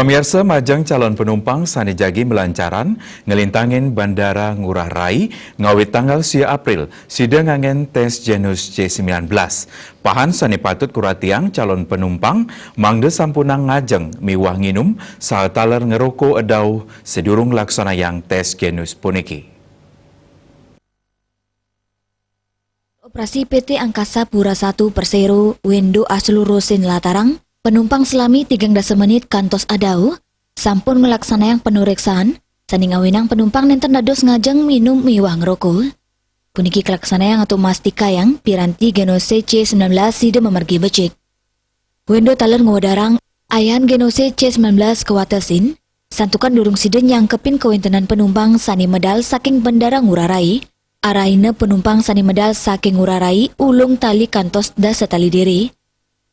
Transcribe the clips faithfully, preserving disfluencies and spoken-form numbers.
Pamiarsa, majeng calon penumpang sane jagi malancaran nglintangin Bandara Ngurah Rai ngawit tanggal sia April, sida nganggen tes genus C sembilan belas. Pahan sane patut kuratiang calon penumpang mangda sampunang ngajeng miwah nginum saha taler ngroko edau sedurung nglaksanayang tes genus puniki. Operasi P T Angkasa Pura satu Persero, Wendo Aslur Rosin nlatarang, penumpang salami tigang dasa menit kantos edau, sampun nglaksanayang panureksan, sane ngawinang penumpang nenten dados ngajeng minum miwah ngroko. Puniki kalaksanayang antuk mastikayang piranti genose C sembilan belas sida mamargi becik. Wendo taler ngwedarang, ayahan genose C sembilan belas kawatesin, santukan durung sida nyangkepin kawentenan penumpang sane medal saking Bandara Ngurah Rai. Arahina penumpang sane medal saking Ngurah Rai ulung tali kantos dasa tali diri.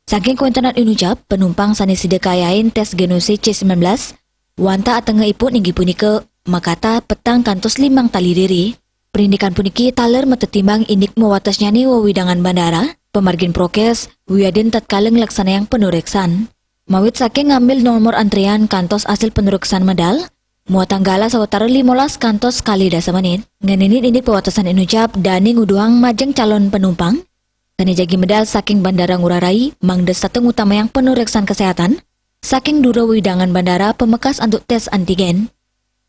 Saking kawentenan inucap, penumpang sane sida kayahin tes genose C sembilan belas, wantah atengahipun inggih punika makatah petang kantos limang tali diri. Parindikan puniki taler matetimbang indik mawatesnyane wewidangan bandara, pamargin prokes, wiadin tatkala nglaksanayang panureksan. Mawit saking ngambil nomor antrian kantos asil panureksan medal, muatang galah sawatara limolas kantos kalih dasa menit. Ngenenin indik pawatesan inucap dane nguduhang majeng calon penumpang sane jagi medal saking Bandara Ngurah Rai mangda setata ngutamayang panureksan kesehatan saking dura wewidangan bandara pamekas antuk tes antigen.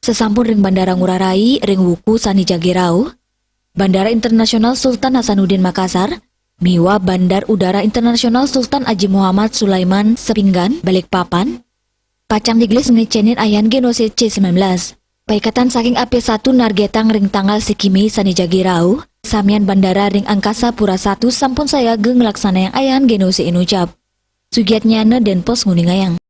Sasampun ring Bandara Ngurah Rai ring wuku sane jagi rauh, Bandara Internasional Sultan Hasanuddin Makassar miwah Bandar Udara Internasional Sultan Haji Muhammad Sulaiman Sepinggan, Balikpapan, pacang digelis ngecenin ayahan genose C sembilan belas. Paikatan saking A P satu nargetang ring tanggal siki Mei sane jagi rauh, samian bandara ring Angkasa Pura satu sampun sayaga nglaksanayang ayahan genose inucap. Sugiatnyana Denpos nguningayang.